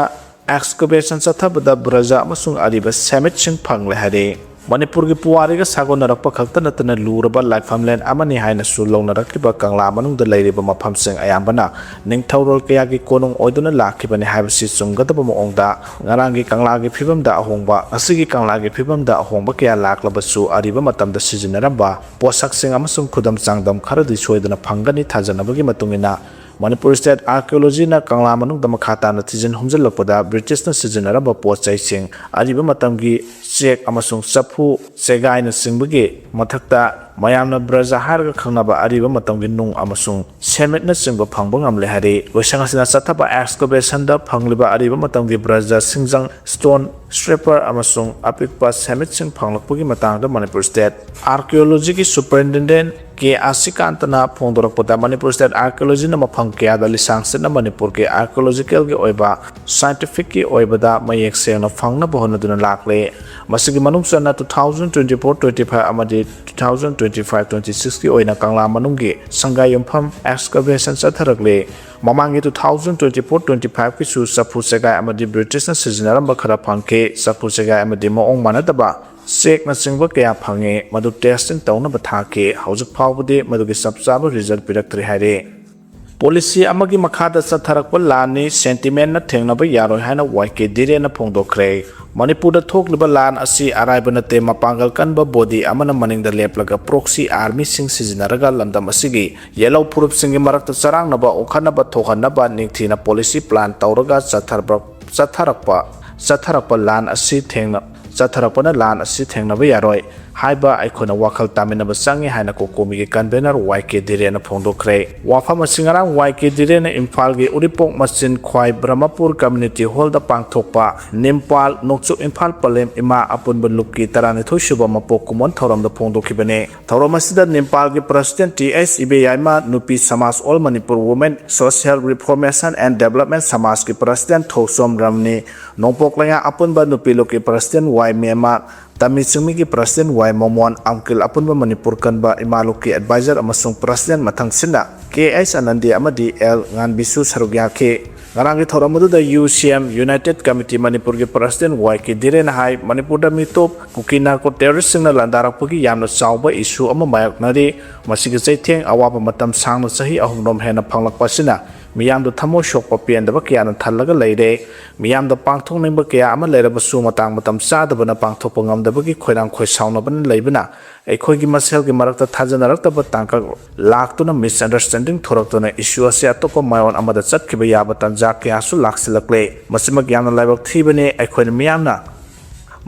ꯑꯦꯛꯁꯀꯕꯦꯁꯟ ꯆꯠꯊꯕꯗ ꯕ꯭ꯔꯖ ꯑꯃꯁꯨꯡ ꯑꯔꯤꯕ ꯁꯦꯃꯤꯠꯁꯤꯡ ꯐꯪꯂꯦ ꯍꯥꯏꯔꯦ꯫ ꯃꯅꯤꯄꯨꯔꯒꯤ ꯄꯨꯋꯥꯔꯤꯒ ꯁꯥꯒꯣꯟꯅꯔꯛꯄ ꯈꯛꯇ ꯅꯠꯇꯅ ꯂꯨꯔꯕ ꯂꯥꯏꯐꯝꯂꯦꯟ ꯑꯃꯅꯤ ꯍꯥꯏꯅꯁꯨ ꯂꯧꯅꯔꯛꯂꯤꯕ ꯀꯪꯂꯥ ꯃꯅꯨꯡꯗ ꯂꯩꯔꯤꯕ ꯃꯐꯝꯁꯤꯡ ꯑꯌꯥꯝꯕꯅ ꯅꯤꯡꯊꯧꯔꯣꯜ ꯀꯌꯥꯒꯤ ꯀꯣꯅꯨꯡ ꯑꯣꯏꯗꯨꯅ ꯂꯥꯛꯈꯤꯕꯅꯤ ꯍꯥꯏꯕꯁꯤ ꯆꯨꯝꯒꯗꯕ ꯃꯑꯣꯡꯗ ꯉꯔꯥꯡꯒꯤ ꯀꯪꯂꯥꯒꯤ ꯐꯤꯕꯝꯗ ꯑꯍꯣꯡꯕ, ꯉꯁꯤꯒꯤ ꯀꯪꯂꯥꯒꯤ ꯐꯤꯕꯝꯗ ꯑꯍꯣꯡꯕ ꯀꯌꯥ ꯂꯥꯛꯂꯕꯁꯨ ꯑꯔꯤꯕ ꯃꯇꯝꯗ ꯁꯤꯖꯤꯟꯅꯔꯝꯕ ꯄꯣꯠꯁꯛꯁꯤꯡ ꯑꯃꯁꯨꯡ ꯈꯨꯗꯝ ꯆꯥꯡꯗꯝ ꯈꯔꯗꯤ ꯁꯣꯏꯗꯅ ꯐꯪꯒꯅꯤ꯫ ꯊꯥꯖꯅꯕꯒꯤ ꯃꯇꯨꯡ ꯏꯟꯅ ꯃꯅꯤꯄꯨꯔ ꯁ꯭ꯇꯦꯠ ꯑꯥꯔꯀꯤꯑꯣꯂꯣꯖꯤꯅ ꯀꯪꯂꯥ ꯃꯅꯨꯡꯗ ꯃꯈꯥ ꯇꯥꯅ ꯊꯤꯖꯤꯟ ꯍꯨꯝꯖꯤꯜꯂꯛꯄꯗ ꯕ꯭ꯔꯤꯇꯤꯁꯅ ꯁꯤꯖꯤꯟꯅꯔꯝꯕ ꯄꯣꯠ ꯆꯩꯁꯤꯡ, ꯑꯔꯤꯕ ꯃꯇꯝꯒꯤ ꯆꯦꯛ ꯑꯃꯁꯨꯡ ꯆꯐꯨ ꯆꯦꯒꯥꯏꯅꯆꯤꯡꯕꯒꯤ ꯃꯊꯛꯇ ꯃꯌꯥꯝꯅ ꯕ꯭ꯔꯖ ꯍꯥꯏꯔꯒ ꯈꯪꯅꯕ ꯑꯔꯤꯕ ꯃꯇꯝꯒꯤ ꯅꯨꯡ ꯑꯃꯁꯨꯡ ꯁꯦꯃꯤꯠꯅꯆꯤꯡꯕ ꯐꯪꯕ ꯉꯝꯂꯦ ꯍꯥꯏꯔꯤ꯫ ꯂꯣꯏꯁꯪ ꯑꯁꯤꯅ ꯆꯠꯊꯕ ꯑꯦꯛꯁꯀꯕꯦꯁꯟꯗ ꯐꯪꯂꯤꯕ ꯑꯔꯤꯕ ꯃꯇꯝꯒꯤ ꯕ꯭ꯔꯖ, ꯁꯤꯡꯖꯪ, ꯁ꯭ꯇꯣꯟ ꯁ꯭ꯀ꯭ꯔꯦꯄꯔ ꯑꯃꯁꯨꯡ ꯑꯄꯤꯛꯄ ꯁꯦꯃꯤꯠꯁꯤꯡ ꯐꯪꯂꯛꯄꯒꯤ ꯃꯇꯥꯡꯗ ꯃꯅꯤꯄꯨꯔ ꯁ꯭ꯇꯦꯠ ꯑꯥꯔꯀꯤꯑꯣꯂꯣꯖꯤꯒꯤ ꯁꯨꯄꯔꯤꯟꯇꯦꯟꯗꯦꯟꯠ ꯀꯦ ꯑꯁꯤꯀꯥꯟꯇꯅ ꯐꯣꯡꯗꯣꯔꯛꯄꯗ, ꯃꯅꯤꯄꯨꯔ ꯁ꯭ꯇꯦꯠ ꯑꯥꯔꯀꯤꯑꯣꯂꯣꯖꯤꯅ ꯃꯐꯝ ꯀꯌꯥꯗ ꯂꯤꯁꯥꯡ ꯁꯤꯠꯅ ꯃꯅꯤꯄꯨꯔꯒꯤ ꯑꯥꯔꯀꯤꯑꯣꯂꯣꯖꯤꯀꯦꯜꯒꯤ ꯑꯣꯏꯕ, ꯁꯥꯏꯟꯇꯤꯐꯤꯛꯀꯤ ꯑꯣꯏꯕꯗ ꯃꯌꯦꯛ ꯁꯦꯡꯅ ꯐꯪꯅꯕ ꯍꯣꯠꯅꯗꯨꯅ ꯂꯥꯛꯂꯦ꯫ ꯃꯁꯤꯒꯤ ꯃꯅꯨꯡ ꯆꯟꯅ two thousand twenty four twenty five ꯑꯃꯗꯤ two thousand twenty five twenty ꯁꯤꯛꯁꯀꯤ ꯑꯣꯏꯅ ꯀꯪꯂꯥ ꯃꯅꯨꯡꯒꯤ ꯁꯪꯒꯥꯏ ꯌꯨꯝꯐꯝ excavation ꯆꯠꯊꯔꯛꯂꯤ꯫ ꯃꯃꯥꯡꯒꯤ two thousand twenty four twenty ꯐꯥꯏꯚꯀꯤꯁꯨ ꯆꯐꯨ ꯆꯦꯒꯥꯏ ꯑꯃꯗꯤ ꯕ꯭ꯔꯤꯇꯤꯁꯅ ꯁꯤꯖꯤꯟꯅꯔꯝꯕ ꯈꯔ ꯐꯪꯈꯤ꯫ ꯆꯐꯨ ꯆꯦꯒꯥꯏ ꯑꯃꯗꯤ ꯃꯑꯣꯡ ꯃꯥꯟꯅꯗꯕ ꯆꯦꯛꯅꯆꯤꯡꯕ ꯀꯌꯥ ꯐꯪꯉꯤ꯫ ꯃꯗꯨ testing ꯇꯧꯅꯕ ꯊꯥꯈꯤ꯫ ꯍꯧꯖꯤꯛ ꯐꯥꯎꯕꯗꯤ ꯃꯗꯨꯒꯤ ꯆꯞ ꯆꯥꯕ result ꯄꯤꯔꯛꯇ꯭ꯔꯤ ꯍꯥꯏꯔꯤ꯫ Policy ꯑꯃꯒꯤ ꯃꯈꯥꯗ ꯆꯠꯊꯔꯛꯄ ꯂꯥꯟꯅꯤ, sentimentꯅ ꯊꯦꯡꯅꯕ ꯌꯥꯔꯣꯏ ꯍꯥꯏꯅ ꯋꯥꯏ ꯀꯦ ꯙꯤꯔꯦꯟꯅ ꯐꯣꯡꯗꯣꯛꯈ꯭ꯔꯦ꯫ ꯃꯅꯤꯄꯨꯔꯗ ꯊꯣꯛꯂꯤꯕ ꯂꯥꯟ ꯑꯁꯤ ꯑꯔꯥꯏꯕ ꯅꯠꯇꯦ, ꯃꯄꯥꯡꯒꯜ ꯀꯟꯕ body ꯑꯃꯅ ꯃꯅꯤꯡꯗ ꯂꯦꯞꯂꯒ proxy armyꯁꯤꯡ ꯁꯤꯖꯤꯟꯅꯔꯒ ꯂꯝꯗꯝ ꯑꯁꯤꯒꯤ ꯌꯦꯜꯍꯧ ꯐꯨꯔꯨꯞꯁꯤꯡꯒꯤ ꯃꯔꯛꯇ ꯆꯔꯥꯡꯅꯕ ꯑꯣꯛꯍꯟꯅꯕ ꯊꯣꯛꯍꯟꯅꯕ ꯅꯤꯡꯊꯤꯅ policy plan ꯇꯧꯔꯒ ꯆꯠꯊꯔꯕ-, ꯆꯠꯊꯔꯛꯄ, ꯆꯠꯊꯔꯛꯄ ꯂꯥꯟ ꯑꯁꯤ ꯊꯦꯡꯅ, ꯆꯠꯊꯔꯛꯄꯅ ꯂꯥꯟ ꯑꯁꯤ ꯊꯦꯡꯅꯕ ꯌꯥꯔꯣꯏ ꯍꯥꯏꯕ ꯑꯩꯈꯣꯏꯅ ꯋꯥꯈꯜ ꯇꯥꯃꯤꯟꯅꯕ ꯆꯪꯉꯤ ꯍꯥꯏꯅ COCOMIꯒꯤ convener ꯋꯥꯏ ꯀꯦ ꯙꯤꯔꯦꯟꯅ ꯐꯣꯡꯗꯣꯛꯈ꯭ꯔꯦ꯫ ꯋꯥꯐꯝ ꯑꯁꯤ ꯉꯔꯥꯡ ꯋꯥꯏ ꯀꯦ ꯙꯤꯔꯦꯟꯅ ꯏꯝꯐꯥꯜꯒꯤ ꯎꯔꯤꯄꯣꯛ ꯃꯆꯤꯟ ꯈ꯭ꯋꯥꯏ ꯕ꯭ꯔꯍꯃꯄꯨꯔ community hallꯗ ꯄꯥꯡꯊꯣꯛꯄ ꯅꯤꯝꯄꯥꯜ ꯅꯣꯡꯆꯨꯞ ꯏꯝꯐꯥꯜ ꯄꯂꯦꯝ ꯏꯃꯥ ꯑꯄꯨꯟꯕ ꯂꯨꯞꯀꯤ ꯇꯔꯥꯅꯤꯊꯣꯏ ꯁꯨꯕ ꯃꯄꯣꯛ ꯀꯨꯝꯑꯣꯟ ꯊꯧꯔꯝꯗ ꯐꯣꯡꯗꯣꯛꯈꯤꯕꯅꯤ꯫ ꯊꯧꯔꯝ ꯑꯁꯤꯗ ꯅꯤꯝꯄꯥꯜꯒꯤ president ꯇꯤ ꯑꯩꯆ ꯏꯕꯦꯌꯥꯏꯃ, ꯅꯨꯄꯤ ꯁꯃꯥꯖ All Manipur Women Social Reformation and Development ꯁꯃꯥꯖꯀꯤ president ꯊꯧꯁꯣꯝ ꯔꯝꯅꯤ, ꯅꯣꯡꯄꯣꯛ ꯂꯩꯉꯥꯛ ꯑꯄꯨꯟꯕ ꯅꯨꯄꯤ ꯂꯨꯞꯀꯤ president ꯋꯥꯏ ꯃꯦꯃꯥ, ꯇꯝꯃꯤ ꯆꯤꯡꯃꯤꯒꯤ president ꯋꯥꯏ ꯃꯣꯃꯣꯟ, ꯑꯪꯀꯤꯜ ꯑꯄꯨꯟꯕ ꯃꯅꯤꯄꯨꯔ ꯀꯟꯕ ꯏꯃꯥ ꯂꯨꯞꯀꯤ advisor ꯑꯃꯁꯨꯡ president ꯃꯊꯪꯁꯤꯠꯅ ꯀꯦ ꯑꯩꯆ ꯑꯅꯟꯗꯤ ꯑꯃꯗꯤ ꯑꯦꯜ ꯉꯥꯟꯕꯤꯁꯨ ꯁꯔꯨꯛ ꯌꯥꯈꯤ꯫ ꯉꯔꯥꯡꯒꯤ ꯊꯧꯔꯝ ꯑꯗꯨꯗ ꯌꯨ ꯁꯤ ꯑꯦꯝ United Committee ꯃꯅꯤꯄꯨꯔꯒꯤ president ꯋꯥꯏ ꯀꯦ ꯙꯤꯔꯦꯟꯅ ꯍꯥꯏ, ꯃꯅꯤꯄꯨꯔꯗ ꯃꯤꯇꯣꯞ ꯀꯨꯀꯤ narco terroristꯁꯤꯡꯅ ꯂꯥꯟꯗꯥꯔꯛꯄꯒꯤ ꯌꯥꯝꯅ ꯆꯥꯎꯕ issue ꯑꯃ ꯃꯥꯌꯣꯛꯅꯔꯤ꯫ ꯃꯁꯤꯒꯤ ꯆꯩꯊꯦꯡ ꯑꯋꯥꯕ ꯃꯇꯝ ꯁꯥꯡꯅ ꯆꯍꯤ ꯑꯍꯨꯝꯔꯣꯝ ꯍꯦꯟꯅ ꯐꯪꯂꯛꯄ ꯑꯁꯤꯅ ꯃꯤꯌꯥꯝꯗ ꯊꯃꯣꯏ ꯁꯣꯛꯄ ꯄꯦꯟꯗꯕ ꯀꯌꯥꯅ ꯊꯜꯂꯒ ꯂꯩꯔꯦ꯫ ꯃꯤꯌꯥꯝꯗ ꯄꯥꯡꯊꯣꯛꯅꯤꯡꯕ ꯀꯌꯥ ꯑꯃ ꯂꯩꯔꯕꯁꯨ ꯃꯇꯥꯡ ꯃꯇꯝ ꯆꯥꯗꯕꯅ ꯄꯥꯡꯊꯣꯛꯄ ꯉꯝꯗꯕꯒꯤ ꯈꯣꯏꯔꯥꯡ ꯈꯣꯏꯁꯥꯎꯅꯕꯅ ꯂꯩꯕꯅ ꯑꯩꯈꯣꯏꯒꯤ ꯃꯁꯦꯜꯒꯤ ꯃꯔꯛꯇ ꯊꯥꯖꯅꯔꯛꯇꯕ ꯇꯥꯡꯀꯛ ꯂꯥꯛꯇꯨꯅ misunderstanding ꯊꯣꯔꯛꯇꯨꯅ issue ꯑꯁꯤ ꯑꯇꯣꯞꯄ ꯃꯥꯏꯑꯣꯟ ꯑꯃꯗ ꯆꯠꯈꯤꯕ ꯌꯥꯕ ꯇꯥꯟꯖꯥ ꯀꯌꯥꯁꯨ ꯂꯥꯛꯁꯤꯜꯂꯛꯂꯦ꯫ ꯃꯁꯤꯃꯛ ꯌꯥꯝꯅ ꯂꯥꯏꯕꯛ ꯊꯤꯕꯅꯤ꯫ ꯑꯩꯈꯣꯏꯅ ꯃꯤꯌꯥꯝꯅ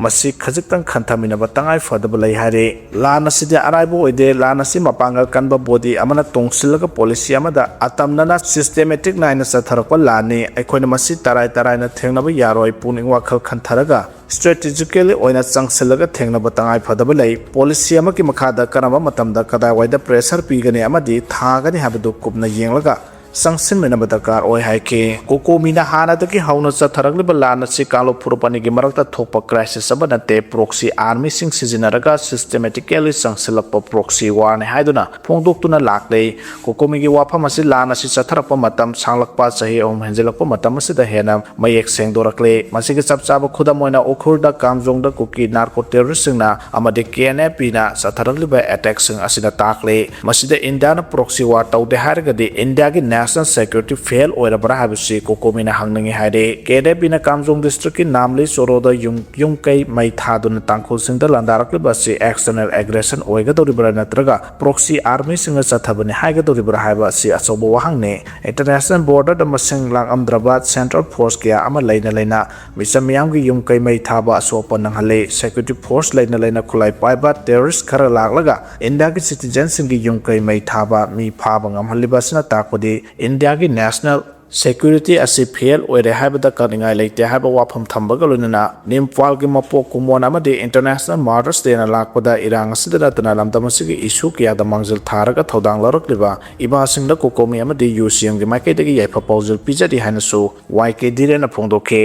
ꯃꯁꯤ ꯈꯖꯤꯛꯇꯪ ꯈꯟꯊꯃꯤꯟꯅꯕ ꯇꯉꯥꯏ ꯐꯗꯕ ꯂꯩ ꯍꯥꯏꯔꯤ꯫ ꯂꯥꯟ ꯑꯁꯤꯗꯤ ꯑꯔꯥꯏꯕ ꯑꯣꯏꯗꯦ꯫ ꯂꯥꯟ ꯑꯁꯤ ꯃꯄꯥꯡꯒꯜ ꯀꯟꯕ body ꯑꯃꯅ ꯇꯣꯡꯁꯤꯜꯂꯒ policy ꯑꯃꯗ ꯑꯇꯝꯅꯅ systematic ꯅꯥꯏꯅ ꯆꯠꯊꯔꯛꯄ ꯂꯥꯟꯅꯤ꯫ ꯑꯩꯈꯣꯏꯅ ꯃꯁꯤ ꯇꯔꯥꯏ ꯇꯔꯥꯏꯅ ꯊꯦꯡꯅꯕ ꯌꯥꯔꯣꯏ꯫ ꯄꯨꯛꯅꯤꯡ ꯋꯥꯈꯜ ꯈꯟꯊꯔꯒ strategically ꯑꯣꯏꯅ ꯆꯪꯁꯤꯜꯂꯒ ꯊꯦꯡꯅꯕ ꯇꯉꯥꯏ ꯐꯗꯕ ꯂꯩ꯫ Policy ꯑꯃꯒꯤ ꯃꯈꯥꯗ ꯀꯔꯝꯕ ꯃꯇꯝꯗ ꯀꯗꯥꯏꯋꯥꯏꯗ pressure ꯄꯤꯒꯅꯤ ꯑꯃꯗꯤ ꯊꯥꯒꯅꯤ ꯍꯥꯏꯕꯗꯨ ꯀꯨꯞꯅ ꯌꯦꯡꯂꯒ ꯆꯪꯁꯤꯟꯃꯤꯟꯅꯕ ꯗꯔꯀꯥꯔ ꯑꯣꯏ ꯍꯥꯏꯈꯤ꯫ ꯀꯣꯀꯣꯃꯤꯅ ꯍꯥꯟꯅꯗꯒꯤ ꯍꯧꯅ ꯆꯠꯊꯔꯛꯂꯤꯕ ꯂꯥꯟ ꯑꯁꯤ ꯀꯥꯡꯂꯨꯞ ꯐꯨꯔꯨꯞ ꯑꯅꯤꯒꯤ ꯃꯔꯛꯇ ꯊꯣꯛꯄ crisis ꯑꯃ ꯅꯠꯇꯦ, proxy army ꯁꯤꯡ ꯁꯤꯖꯤꯟꯅꯔꯒ systematically ꯆꯪꯁꯤꯜꯂꯛꯄ proxy war ꯅꯤ ꯍꯥꯏꯗꯨꯅ ꯐꯣꯡꯗꯣꯛꯇꯨꯅ ꯂꯥꯛꯂꯤ꯫ ꯀꯣꯀꯣꯃꯤꯒꯤ ꯋꯥꯐꯝ ꯑꯁꯤ ꯂꯥꯟ ꯑꯁꯤ ꯆꯠꯊꯔꯛꯄ ꯃꯇꯝ ꯁꯥꯡꯂꯛꯄ, ꯆꯍꯤ ꯑꯍꯨꯝ ꯍꯦꯟꯖꯤꯜꯂꯛꯄ ꯃꯇꯝ ꯑꯁꯤꯗ ꯍꯦꯟꯅ ꯃꯌꯦꯛ ꯁꯦꯡꯗꯣꯔꯛꯂꯦ꯫ ꯃꯁꯤꯒꯤ ꯆꯞ ꯆꯥꯕ ꯈꯨꯗꯝ ꯑꯣꯏꯅ ꯎꯈ꯭ꯔꯨꯜꯗ ꯀꯥꯝꯖꯣꯡꯗ ꯀꯨꯀꯤ narco terrorist ꯁꯤꯡꯅ ꯑꯃꯗꯤ K N A P ꯅ ꯆꯠꯊꯔꯛꯂꯤꯕ attack ꯁꯤꯡ ꯑꯁꯤꯅ ꯇꯥꯛꯂꯤ꯫ ꯃꯁꯤꯗ ꯏꯟꯗꯤꯌꯥꯅ proxy war ꯇꯧꯗꯦ ꯍꯥꯏꯔꯒꯗꯤ ꯏꯟꯗꯤꯌꯥꯒꯤ national security fail ꯑꯣꯏꯔꯕ꯭ꯔꯥ ꯍꯥꯏꯕꯁꯤ ꯀꯣꯀꯣꯃꯤꯅ ꯍꯪꯅꯤꯡꯏ ꯍꯥꯏꯔꯤ꯫ K N A P ꯅ ꯀꯥꯝꯖꯣꯡ district ꯀꯤ ꯅꯥꯝꯂꯤ ꯆꯣꯔꯣꯗ ꯌꯨꯝ, ꯌꯨꯝ ꯀꯩ ꯃꯩ ꯊꯥꯗꯨꯅ ꯇꯥꯡꯈꯨꯜꯁꯤꯡꯗ ꯂꯥꯟꯗꯥꯔꯛꯂꯤꯕ ꯑꯁꯤ external aggression ꯑꯣꯏꯒꯗꯧꯔꯤꯕ꯭ꯔꯥ ꯅꯠꯇ꯭ꯔꯒ proxy army ꯁꯤꯡꯅ ꯆꯠꯊꯕꯅꯤ ꯍꯥꯏꯒꯗꯧꯔꯤꯕ꯭ꯔꯥ ꯍꯥꯏꯕ ꯑꯁꯤ ꯑꯆꯧꯕ ꯋꯥꯍꯪꯅꯤ꯫ International border ꯗ ꯃꯁꯤꯡ ꯂꯥꯛꯂꯝꯗ꯭ꯔꯕ central force ꯀꯌꯥ ꯑꯃ ꯂꯩꯅ ꯂꯩꯅ ꯃꯤꯆꯝ ꯃꯤꯌꯥꯝꯒꯤ ꯌꯨꯝ ꯀꯩ ꯃꯩ ꯊꯥꯕ ꯑꯁꯣꯛ ꯑꯄꯟ ꯅꯪꯍꯜꯂꯤ꯫ Security force ꯂꯩꯅ ꯂꯩꯅ ꯈꯨꯠꯂꯥꯏ ꯄꯥꯏꯕ terrorist ꯈꯔ ꯂꯥꯛꯂꯒ ꯏꯟꯗꯤꯌꯥꯒꯤ citizen ꯁꯤꯡꯒꯤ ꯌꯨꯝ ꯀꯩ ꯃꯩ ꯊꯥꯕ, ꯃꯤ ꯐꯥꯕ ꯉꯝꯍꯜꯂꯤꯕ ꯑꯁꯤꯅ ꯇꯥꯛꯄꯗꯤ ꯏꯟꯗꯤꯌꯥꯒꯤ national security ꯑꯁꯤ fail ꯑꯣꯏꯔꯦ ꯍꯥꯏꯕꯗ ꯀꯛꯅꯤꯡꯉꯥꯏ ꯂꯩꯇꯦ ꯍꯥꯏꯕ ꯋꯥꯐꯝ ꯊꯝꯕꯒ ꯂꯣꯏꯅꯅ ꯅꯤꯝꯐꯥꯜꯒꯤ ꯃꯄꯣꯛ ꯀꯨꯝꯑꯣꯟ ꯑꯃꯗꯤ International Mothers Day ꯅ ꯂꯥꯛꯄꯗ ꯏꯔꯥꯡ ꯑꯁꯤꯗ ꯅꯠꯇꯅ ꯂꯝꯗꯝ ꯑꯁꯤꯒꯤ issue ꯀꯌꯥꯗ ꯃꯥꯡꯖꯤꯜ ꯊꯥꯔꯒ ꯊꯧꯗꯥꯡ ꯂꯧꯔꯛꯂꯤꯕ ꯏꯃꯥꯁꯤꯡꯗ ꯀꯣꯀꯣꯃꯤ ꯑꯃꯗꯤ U C M ꯒꯤ ꯃꯥꯏꯀꯩꯗꯒꯤ ꯌꯥꯏꯐ ꯄꯥꯎꯖꯦꯜ ꯄꯤꯖꯔꯤ ꯍꯥꯏꯅꯁꯨ Y K ꯙꯤꯔꯦꯟꯅ ꯐꯣꯡꯗꯣꯛꯈꯤ꯫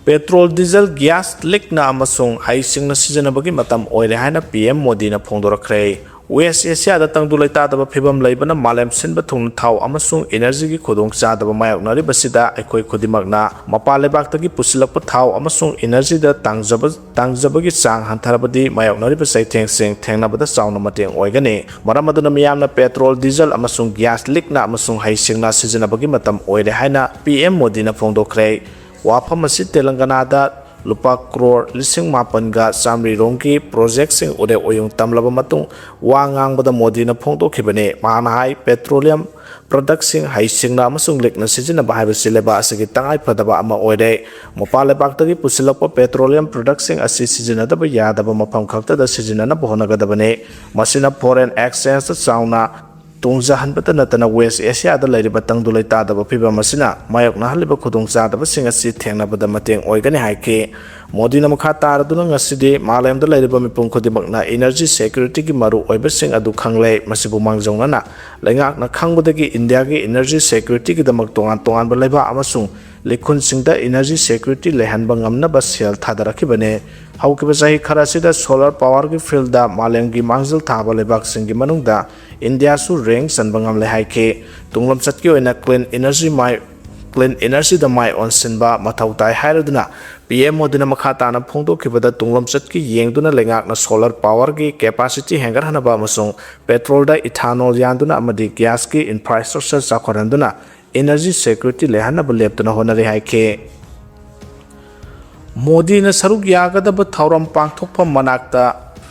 Petrol, diesel, gas ꯂꯤꯛꯅ ꯑꯃꯁꯨꯡ ꯍꯩꯁꯤꯡꯅ ꯁꯤꯖꯤꯟꯅꯕꯒꯤ ꯃꯇꯝ ꯑꯣꯏꯔꯦ ꯍꯥꯏꯅ P M ꯃꯣꯗꯤꯅ ꯐꯣꯡꯗꯣꯔꯛꯈ꯭ꯔꯦ꯫ West Asiaꯗ ꯇꯪꯗꯨ ꯂꯩꯇꯥꯗꯕ ꯐꯤꯕꯝ ꯂꯩꯕꯅ ꯃꯥꯂꯦꯝ ꯁꯤꯟꯕ ꯊꯨꯡꯅ ꯊꯥꯎ ꯑꯃꯁꯨꯡ energyꯒꯤ ꯈꯨꯗꯣꯡꯆꯥꯗꯕ ꯃꯥꯌꯣꯛꯅꯔꯤꯕꯁꯤꯗ ꯑꯩꯈꯣꯏ ꯈꯨꯗꯤꯡꯃꯛꯅ ꯃꯄꯥꯟ ꯂꯩꯕꯥꯛꯇꯒꯤ ꯄꯨꯁꯤꯜꯂꯛꯄ ꯊꯥꯎ ꯑꯃꯁꯨꯡ energyꯗ ꯇꯥꯡꯖꯕ, ꯇꯥꯡꯖꯕꯒꯤ ꯆꯥꯡ ꯍꯟꯊꯔꯕꯗꯤ ꯃꯥꯌꯣꯛꯅꯔꯤꯕ ꯆꯩꯊꯦꯡꯁꯤꯡ ꯊꯦꯡꯅꯕꯗ ꯆꯥꯎꯅ ꯃꯇꯦꯡ ꯑꯣꯏꯒꯅꯤ꯫ ꯃꯔꯝ ꯑꯗꯨꯅ ꯃꯤꯌꯥꯝꯅ petrol, diesel ꯑꯃꯁꯨꯡ gas ꯂꯤꯛꯅ ꯑꯃꯁꯨꯡ ꯍꯩꯁꯤꯡꯅ ꯁꯤꯖꯤꯟꯅꯕꯒꯤ ꯃꯇꯝ ꯑꯣꯏꯔꯦ ꯍꯥꯏꯅ P M ꯃꯣꯗꯤꯅ ꯐꯣꯡꯗꯣꯛꯈ꯭ꯔꯦ꯫ ꯋꯥꯐꯝ ꯑꯁꯤ ꯇꯦꯂꯪꯒꯅꯥꯗ ꯂꯨꯄꯥ ꯀ꯭ꯔꯣꯔ ꯂꯤꯁꯤꯡ ꯃꯥꯄꯟꯒ ꯆꯥꯃꯔꯤ ꯔꯣꯝꯒꯤ projectꯁꯤꯡ ꯎꯔꯦꯞ ꯑꯣꯏꯌꯨꯡ ꯇꯝꯂꯕ ꯃꯇꯨꯡ ꯋꯥ ꯉꯥꯡꯕꯗ ꯃꯣꯗꯤꯅ ꯐꯣꯡꯗꯣꯛꯈꯤꯕꯅꯤ꯫ ꯃꯍꯥꯛꯅ ꯍꯥꯏ, petroleum productꯁꯤꯡ ꯍꯩꯁꯤꯡꯅ ꯑꯃꯁꯨꯡ ꯂꯤꯛꯅ ꯁꯤꯖꯤꯟꯅꯕ ꯍꯥꯏꯕꯁꯤ ꯂꯩꯕꯥꯛ ꯑꯁꯤꯒꯤ ꯇꯉꯥꯏ ꯐꯗꯕ ꯑꯃ ꯑꯣꯏꯔꯦ꯫ ꯃꯄꯥꯟ ꯂꯩꯕꯥꯛꯇꯒꯤ ꯄꯨꯁꯤꯜꯂꯛꯄ petroleum productꯁꯤꯡ ꯑꯁꯤ ꯁꯤꯖꯤꯟꯅꯗꯕ ꯌꯥꯗꯕ ꯃꯐꯝ ꯈꯛꯇꯗ ꯁꯤꯖꯤꯟꯅꯅꯕ ꯍꯣꯠꯅꯒꯗꯕꯅꯤ꯫ ꯃꯁꯤꯅ foreign exchangeꯇ ꯆꯥꯎꯅ ꯇꯣꯡꯖꯍꯟꯕꯇ ꯅꯠꯇꯅ West Asia ꯗ ꯂꯩꯔꯤꯕ ꯇꯪꯗꯨ ꯂꯩꯇꯥꯗꯕ ꯐꯤꯚꯝ ꯑꯁꯤꯅ ꯃꯥꯌꯣꯛꯅꯍꯜꯂꯤꯕ ꯈꯨꯗꯣꯡꯆꯥꯗꯕꯁꯤꯡ ꯑꯁꯤ ꯊꯦꯡꯅꯕꯗ ꯃꯇꯦꯡ ꯑꯣꯏꯒꯅꯤ ꯍꯥꯏꯈꯤ꯫ ꯃꯣꯗꯤꯅ ꯃꯈꯥ ꯇꯥꯔꯗꯨꯅ ꯉꯁꯤꯗꯤ ꯃꯥꯂꯦꯝꯗ ꯂꯩꯔꯤꯕ ꯃꯤꯄꯨꯝ ꯈꯨꯗꯤꯡꯃꯛꯅ energy security ꯒꯤ ꯃꯔꯨ ꯑꯣꯏꯕꯁꯤꯡ ꯑꯗꯨ ꯈꯪꯂꯦ꯫ ꯃꯁꯤꯕꯨ ꯃꯥꯡꯖꯧꯅꯅ ꯂꯩꯉꯥꯛꯅ ꯈꯪꯕꯗꯒꯤ ꯏꯟꯗꯤꯌꯥꯒꯤ energy security ꯒꯤꯗꯃꯛ ꯇꯣꯉꯥꯟ ꯇꯣꯉꯥꯟꯕ ꯂꯩꯕꯥꯛ ꯑꯃꯁꯨꯡ ꯂꯤꯈꯨꯟꯁꯤꯡꯗ energy security ꯂꯩꯍꯟꯕ ꯉꯝꯅꯕ ꯁꯦꯜ ꯊꯥꯗꯔꯛꯈꯤꯕꯅꯤ꯫ ꯍꯧꯈꯤꯕ ꯆꯍꯤ ꯈꯔ ꯑꯁꯤꯗ solar power ꯒꯤ field ꯗ ꯃꯥꯂꯦꯝꯒꯤ ꯃꯥꯡꯖꯤꯜ ꯊꯥꯕ ꯂꯩꯕꯥꯛꯁꯤꯡꯒꯤ ꯃꯅꯨꯡꯗ ꯏꯟꯗꯤꯌꯥꯁꯨ rank ꯆꯟꯕ ꯉꯝꯂꯦ ꯍꯥꯏꯈꯤ꯫ ꯇꯨꯡꯂꯝꯆꯠꯀꯤ ꯑꯣꯏꯅ clean energy ꯃꯥꯏ clean energy ꯗ ꯃꯥꯏ ꯑꯣꯟꯁꯤꯟꯕ ꯃꯊꯧ ꯇꯥꯏ ꯍꯥꯏꯔꯗꯨꯅ P M ꯃꯣꯗꯤꯅ ꯃꯈꯥ ꯇꯥꯅ ꯐꯣꯡꯗꯣꯛꯈꯤꯕꯗ, ꯇꯨꯡꯂꯝꯆꯠꯀꯤ ꯌꯦꯡꯗꯨꯅ ꯂꯩꯉꯥꯛꯅ solar power ꯒꯤ capacity ꯍꯦꯟꯒꯠꯍꯟꯅꯕ ꯑꯃꯁꯨꯡ petrol ꯗ ethanol ꯌꯥꯟꯗꯨꯅ ꯑꯃꯗꯤ gas ꯀꯤ infrastructure ꯆꯥꯎꯈꯠꯍꯟꯗꯨꯅ energy security ꯂꯩꯍꯟꯅꯕ ꯂꯦꯞꯇꯅ ꯍꯣꯠꯅꯔꯤ ꯍꯥꯏꯈꯤ꯫ ꯃꯣꯗꯤꯅ ꯁꯔꯨꯛ ꯌꯥꯒꯗꯕ ꯊꯧꯔꯝ ꯄꯥꯡꯊꯣꯛꯐꯝ ꯃꯅꯥꯛꯇ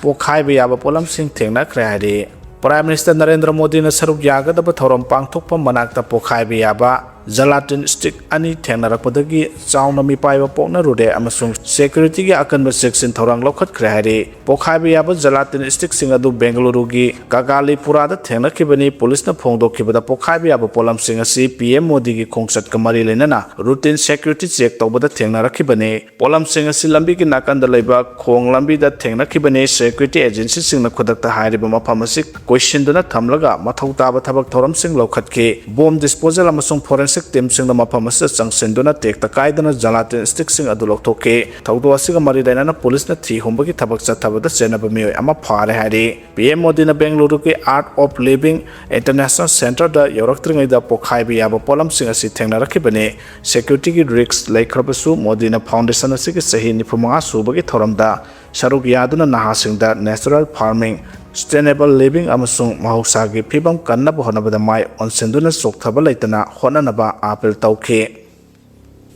ꯄꯣꯈꯥꯏꯕ ꯌꯥꯕ ꯄꯣꯠꯂꯝꯁꯤꯡ ꯊꯦꯡꯅꯈ꯭ꯔꯦ ꯍꯥꯏꯔꯤ꯫ Prime Minister ꯅꯔꯦꯟꯗ꯭ꯔ ꯃꯣꯗꯤꯅ ꯁꯔꯨꯛ ꯌꯥꯒꯗꯕ ꯊꯧꯔꯝ ꯄꯥꯡꯊꯣꯛꯐꯝ ꯃꯅꯥꯛꯇ ꯄꯣꯈꯥꯏꯕ ꯌꯥꯕ gelatin stick ꯑꯅꯤ ꯊꯦꯡꯅꯔꯛꯄꯗꯒꯤ ꯆꯥꯎꯅ ꯃꯤꯄꯥꯏꯕ ꯄꯣꯛꯅꯔꯨꯔꯦ ꯑꯃꯁꯨꯡ security ꯒꯤ ꯑꯀꯟꯕ ꯆꯦꯛꯁꯤꯟ ꯊꯧꯔꯥꯡ ꯂꯧꯈꯠꯈ꯭ꯔꯦ ꯍꯥꯏꯔꯤ꯫ ꯄꯣꯈꯥꯏꯕ ꯌꯥꯕ gelatin stick ꯁꯤꯡ ꯑꯗꯨ ꯕꯦꯡꯒꯂꯨꯔꯨꯒꯤ ꯀꯒꯥꯂꯤꯄꯨꯔꯥꯗ ꯊꯦꯡꯅꯈꯤꯕꯅꯤ꯫ ꯄꯨꯂꯤꯁꯅ ꯐꯣꯡꯗꯣꯛꯈꯤꯕꯗ, ꯄꯣꯈꯥꯏꯕ ꯌꯥꯕ ꯄꯣꯠꯂꯝꯁꯤꯡ ꯑꯁꯤ P M ꯃꯣꯗꯤꯒꯤ ꯈꯣꯡꯆꯠꯀ ꯃꯔꯤ ꯂꯩꯅꯅ routine security check ꯇꯧꯕꯗ ꯊꯦꯡꯅꯔꯛꯈꯤꯕꯅꯤ꯫ ꯄꯣꯠꯂꯝꯁꯤꯡ ꯑꯁꯤ ꯂꯝꯕꯤꯒꯤ ꯅꯥꯀꯟꯗ ꯂꯩꯕ ꯈꯣꯡ ꯂꯝꯕꯤꯗ ꯊꯦꯡꯅꯈꯤꯕꯅꯤ꯫ Security agency ꯁꯤꯡꯅ ꯈꯨꯗꯛꯇ ꯍꯥꯏꯔꯤꯕ ꯃꯐꯝ ꯑꯁꯤ ꯀꯣꯏꯁꯤꯟꯗꯨꯅ ꯊꯝꯂꯒ ꯃꯊꯧ ꯇꯥꯕ ꯊꯕꯛ ꯊꯧꯔꯝꯁꯤꯡ ꯂꯧꯈꯠꯈꯤ꯫ Bomb disposal ꯑꯃꯁꯨꯡ forensic team ꯁꯤꯡꯅ ꯃꯐꯝ ꯑꯁꯤꯗ ꯆꯪꯁꯤꯟꯗꯨꯅ ꯇꯦꯛꯇ ꯀꯥꯏꯗꯅ gelatin stick ꯁꯤꯡ ꯑꯗꯨ ꯂꯧꯊꯣꯛꯈꯤ꯫ ꯊꯧꯗꯣꯛ ꯑꯁꯤꯒ ꯃꯔꯤ ꯂꯩꯅꯅ ꯄꯨꯂꯤꯁꯅ ꯊꯤ ꯍꯨꯝꯕꯒꯤ ꯊꯕꯛ ꯆꯠꯊꯕꯗ ꯆꯦꯟꯅꯕ ꯃꯤꯑꯣꯏ ꯑꯃ ꯐꯥꯔꯦ ꯍꯥꯏꯔꯤ꯫ P M ꯃꯣꯗꯤꯅ ꯕꯦꯡꯒꯂꯨꯔꯨꯒꯤ Art of Living International Centre ꯗ ꯌꯧꯔꯛꯇ꯭ꯔꯤꯉꯩꯗ ꯄꯣꯈꯥꯏꯕ ꯌꯥꯕ ꯄꯣꯠꯂꯝꯁꯤꯡ ꯑꯁꯤ ꯊꯦꯡꯅꯔꯛꯈꯤꯕꯅꯤ꯫ Security ꯒꯤ risk ꯂꯩꯈ꯭ꯔꯕꯁꯨ, ꯃꯣꯗꯤꯅ foundation ꯑꯁꯤꯒꯤ ꯆꯍꯤ ꯅꯤꯐꯨ ꯃꯉꯥ ꯁꯨꯕꯒꯤ ꯊꯧꯔꯝꯗ ꯁꯔꯨꯛ ꯌꯥꯗꯨꯅ ꯅꯍꯥꯁꯤꯡꯗ natural farming, sustainable living ꯑꯃꯁꯨꯡ ꯃꯍꯧꯁꯥꯒꯤ ꯐꯤꯕꯝ ꯀꯟꯅꯕ ꯍꯣꯠꯅꯕꯗ ꯃꯥꯏ ꯑꯣꯟꯁꯤꯟꯗꯨꯅ ꯆꯣꯛꯊꯕ ꯂꯩꯇꯅ ꯍꯣꯠꯅꯅꯕ appeal ꯇꯧꯈꯤ꯫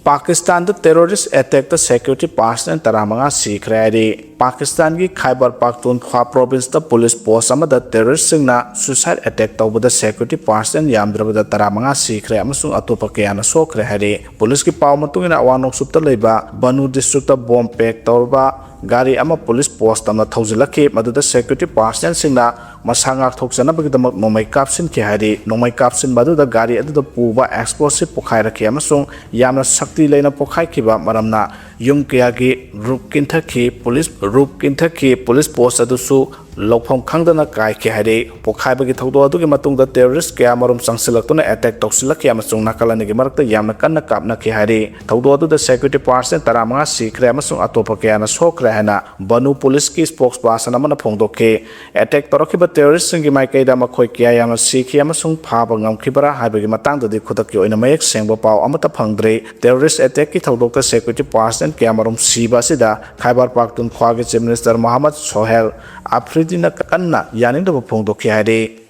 ꯄꯥꯀꯤꯁꯇꯥꯟꯗ terrorist attack ꯇ security personnel ꯇꯔꯥꯃꯉꯥ ꯁꯤꯈ꯭ꯔꯦ ꯍꯥꯏꯔꯤ꯫ ꯄꯥꯀꯤꯁꯇꯥꯟꯒꯤ ꯈꯥꯏꯕꯔ ꯄꯥꯈꯇꯨꯟꯈ꯭ꯋꯥ province ꯇ police post ꯑꯃꯗ terrorist ꯁꯤꯡꯅ suicide attack ꯇꯧꯕꯗ security personnel ꯌꯥꯝꯗ꯭ꯔꯕꯗ ꯇꯔꯥꯃꯉꯥ ꯁꯤꯈ꯭ꯔꯦ ꯑꯃꯁꯨꯡ ꯑꯇꯣꯞꯄ ꯀꯌꯥꯅ ꯁꯣꯛꯈ꯭ꯔꯦ ꯍꯥꯏꯔꯤ꯫ ꯄꯨꯂꯤꯁꯀꯤ ꯄꯥꯎ ꯃꯇꯨꯡ ꯏꯟꯅ, ꯑꯋꯥꯡ ꯅꯣꯡꯆꯨꯞꯇ ꯂꯩꯕ ꯕꯅꯨ district ꯇ bomb pack ꯇꯧꯔꯕ ꯒꯥꯔꯤ ꯑꯃ police post ꯇꯝꯅ ꯊꯧꯖꯤꯜꯂꯛꯈꯤ, ꯃꯗꯨꯗ security personnel ꯁꯤꯡꯅ ꯃꯁꯥ ꯉꯥꯛꯊꯣꯛꯆꯅꯕꯒꯤꯗꯃꯛ ꯅꯣꯡꯃꯩ ꯀꯥꯞꯁꯤꯟꯈꯤ ꯍꯥꯏꯔꯤ꯫ ꯅꯣꯡꯃꯩ ꯀꯥꯞꯁꯤꯟꯕ ꯑꯗꯨꯗ ꯒꯥꯔꯤ ꯑꯗꯨꯗ ꯄꯨꯕ explosive ꯄꯣꯈꯥꯏꯔꯛꯈꯤ ꯑꯃꯁꯨꯡ ꯌꯥꯝꯅ ꯁꯛꯇꯤ ꯂꯩꯅ ꯄꯣꯈꯥꯏꯈꯤꯕ ꯃꯔꯝꯅ ꯌꯨꯝ ꯀꯌꯥꯒꯤ roof ꯀꯤꯟꯊꯛꯈꯤ꯫ Police roof ꯀꯤꯟꯊꯛꯈꯤ꯫ Police post ꯑꯗꯨꯁꯨ ꯂꯧꯐꯝ ꯈꯪꯗꯅ ꯀꯥꯏꯈꯤ ꯍꯥꯏꯔꯤ꯫ ꯄꯣꯈꯥꯏꯕꯒꯤ ꯊꯧꯗꯣꯛ ꯑꯗꯨꯒꯤ ꯃꯇꯨꯡꯗ terrorist ꯀꯌꯥ ꯃꯔꯨꯝ ꯆꯪꯁꯤꯜꯂꯛꯇꯨꯅ attack ꯇꯧꯁꯤꯜꯂꯛꯈꯤ ꯑꯃꯁꯨꯡ ꯅꯥꯀꯜ ꯑꯅꯤꯒꯤ ꯃꯔꯛꯇ ꯌꯥꯝꯅ ꯀꯟꯅ ꯀꯥꯞꯅꯈꯤ ꯍꯥꯏꯔꯤ꯫ ꯊꯧꯗꯣꯛ ꯑꯗꯨꯗ security personnel ꯇꯔꯥꯃꯉꯥ ꯁꯤꯈ꯭ꯔꯦ ꯑꯃꯁꯨꯡ ꯑꯇꯣꯞꯄ ꯀꯌꯥꯅ ꯁꯣꯛꯈ꯭ꯔꯦ ꯍꯥꯏꯅ ꯕꯅꯨ police ꯀꯤ spokesperson ꯑꯃꯅ ꯐꯣꯡꯗꯣꯛꯈꯤ꯫ Attack ꯇꯧꯔꯛꯈꯤꯕ terrorist ꯁꯤꯡꯒꯤ ꯃꯥꯏꯀꯩꯗ ꯃꯈꯣꯏ ꯀꯌꯥ ꯌꯥꯝꯅ ꯁꯤꯈꯤ ꯑꯃꯁꯨꯡ ꯐꯥꯕ ꯉꯝꯈꯤꯕꯔꯥ ꯍꯥꯏꯕꯒꯤ ꯃꯇꯥꯡꯗꯗꯤ ꯈꯨꯗꯛꯀꯤ ꯑꯣꯏꯅ ꯃꯌꯦꯛ ꯁꯦꯡꯕ ꯄꯥꯎ ꯑꯃꯠꯇ ꯐꯪꯗ꯭ꯔꯤ꯫ Terrorist attack ꯀꯤ ꯊꯧꯗꯣꯛꯇ security personnel ꯀꯌꯥ ꯃꯔꯨꯝ ꯁꯤꯕ ꯑꯁꯤꯗ ꯈꯥꯏꯕꯔ ꯄꯥꯈꯇꯨꯟꯈ꯭ꯋꯥꯒꯤ Chief Minister ꯃꯣꯍꯝꯃꯗ ꯁꯣꯍꯦꯜ ꯑꯐ꯭ꯔꯤꯗꯤꯅ ꯀꯟꯅ ꯌꯥꯅꯤꯡꯗꯕ ꯐꯣꯡꯗꯣꯛꯈꯤ ꯍꯥꯏꯔꯤ꯫